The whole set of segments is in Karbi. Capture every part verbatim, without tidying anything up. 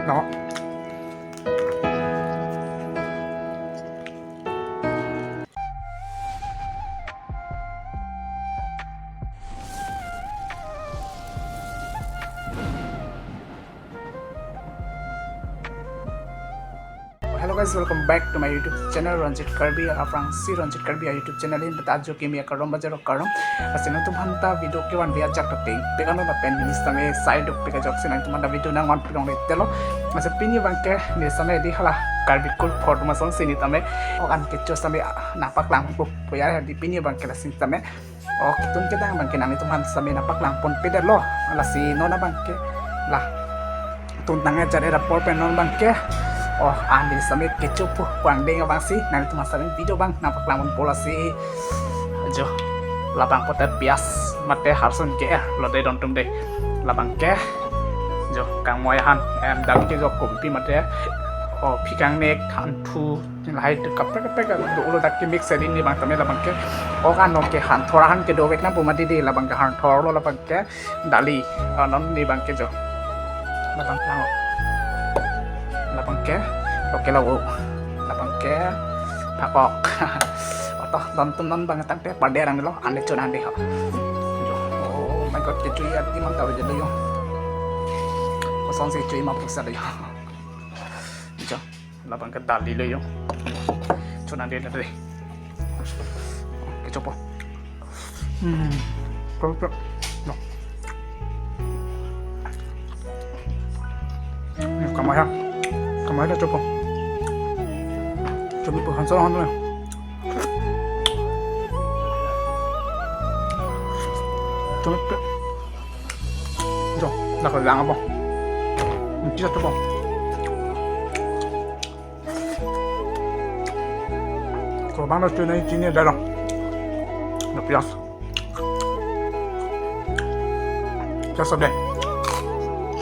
No. Hello guys, welcome back to my YouTube channel, Ranjit Karbi. Aphrangsi Ranjit Karbi a-YouTube channel ahin ta ajo kimi akarom bajar akarom. Lasi nangtumphan ta video kevan via jak ta ting pekano lapen neli sitame sai duk pek ajoksi nangtumphan ta video nangvan pilong retelo. Lasi pini abangke neli sitame di hala Karbi Kul Khor atum asonsi neli tame ok an kecho sitame nangpaklangpo pu ya di pini abangke lasi tame. Ok, tun kedang abangke nanglitumphan sitame nangpaklangponpedetlo. Lasi non abangke la tun tang ajat era apor pen non abangke, oh, an neli sitame kechopo pu angdeng abangsi nanglitumphan sitame video abang nangpaklangponpo lasi. Jo, labang pote pias mate harson ke, eh, lo de don atum de. Labangke jo kangmoi ahan, em, dam ke jo kumpi mate, oh, phi kangnek, hanthu, lahai tu kaprek kaprek dolo, dak ke mix edi neli abang tame labangke. Ok, ano ke hanthor ahan ke dovek nangpo mati di, labangke hanthor lo, labangke dali, ah, non neli abangke jo. Labang lang. Labangke, oke lo. Labangke pakok. Oto, don atum non abang tangte pader ang lo, ane chun ande ho. Jo. Oh my God, kecho-i ati man tahu jadi yo. Kosong si kecho-i ma pusa de yo. Jo. Labangke dali lo yo. Chun ande de. Kechopo. Hmm. Kok, kok. No. Hmm, kamaya. Kamaya chopo. Chopo hanthor ahan lo. Chopo. Jo, dak lang apa? Nanti satu apa? Kalau bang dah chini, chini dah dong. Dah pias. Pias deh.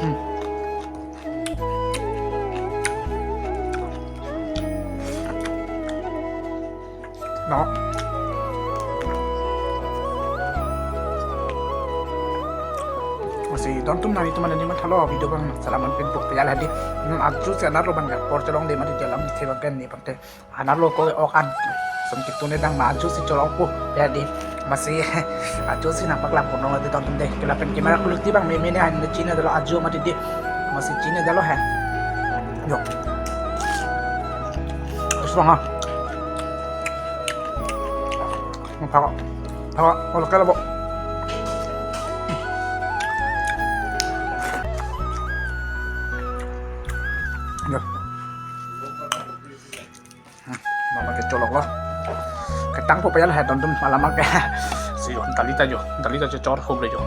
Hmm. No. Lasi don atum nanglitum mane neli mathalo video abang salaman pin pok piyal hadi. Hmm, ajo si anerlo abang apor cholong de mati jalam si abang ke neli pante. Anerlo ko ok an. Som kitune dang ma ajo si cholongpo ya di. Lasi ajo si nangpaklangpon long de don atum de. Kelapen camera quality abang meme ne han chini dolo ajo mati di. Lasi chini dolo he. Yo. Terus bang ha. Thak, thak, oke lo bo. Ya. Hmm, mama ke cholok lo. Ketangpo payal hai don atum malam ke. Si yo, dali ta jo, dali ta jo chor hub le jo.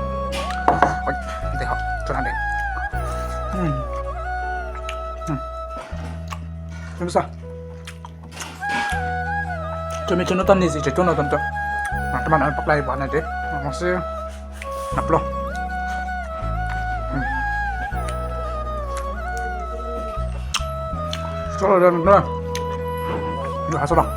Oi, de ho, chor han de. Hmm. Hmm. Ini bisa. Chumi chunu tan nisi chunu tan to. Nangtumphan an paklangpo na de. Masi naplo. Hmm. Cholo dan na. Yo, haso bang.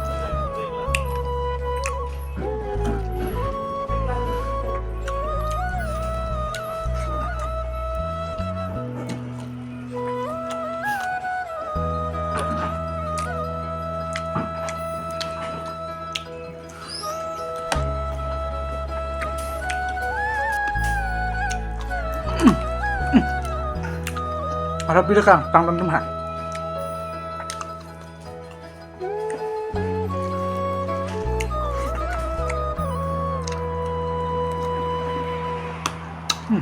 Arap bida kang, tang tang tum ha. Hmm.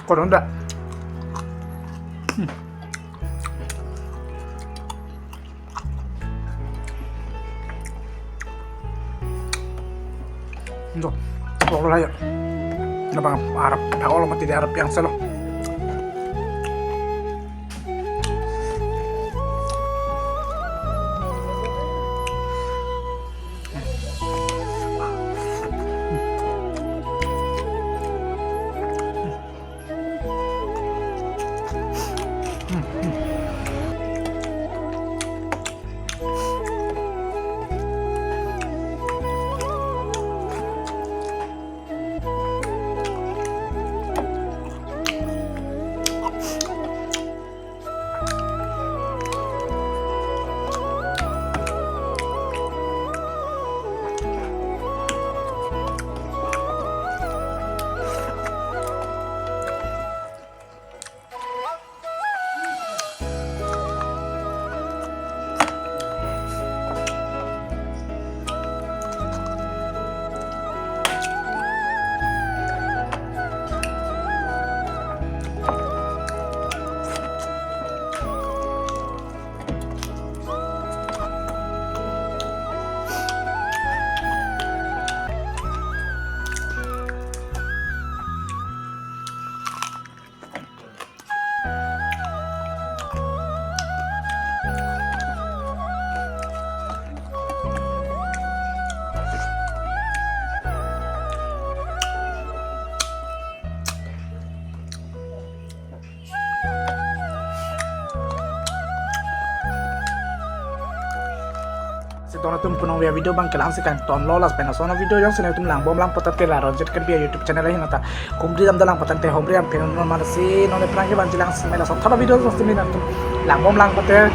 Kodon da. Hmm. Ndo, olah ya. Nabang arap, dak olo mati di arap yang selo. Ton atum punong via video bang kelang si kangton lo, lapen lason a-video jongsi nangtum langbom lang putangte la Ronjit Karbi a-YouTube channel ahin ta humri damdam lang putangte humri amphin non ma lasi non ephrang ke bang jilang si mela sot thara video jongsi nangtum langbom lang pute.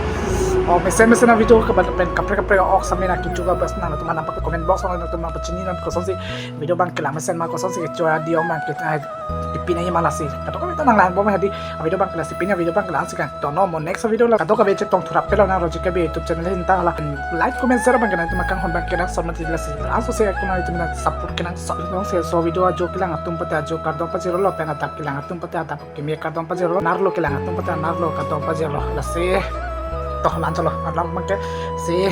O mesen mesen a-video ke ban pen kaprek kaprek ok sami nangkichu ka bas nangtum anam pa comment box nangtum nangpachini non kosonsi video bang kelang mesen ma kosonsi kecho adi om nang ke ai ipin ai ma lasi. Kadokave ta nang langbom hadi a-video bang kelang si pin a-video bang kelang si kangton lo, mo next video lo kadokave chetong thurap pelo nang Ronjit Karbi YouTube channel ahin ta hala like comment share bang kelang tum akang hon bang kelang son mati lasi. Laso se akun nangtum nang support kelang son nong se so video ajo kelang atum pute ajo kardom pajirlo lapen adap kelang atum pute adap keme kardom pajirlo, nerlo kelang atum pute nerlo kardom pajirlo lasi. To lan chalo alam bang ke si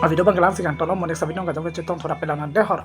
a-video bang kelang si kangton lo, mo next video kadokave chetong thurap pelo nang dei hor.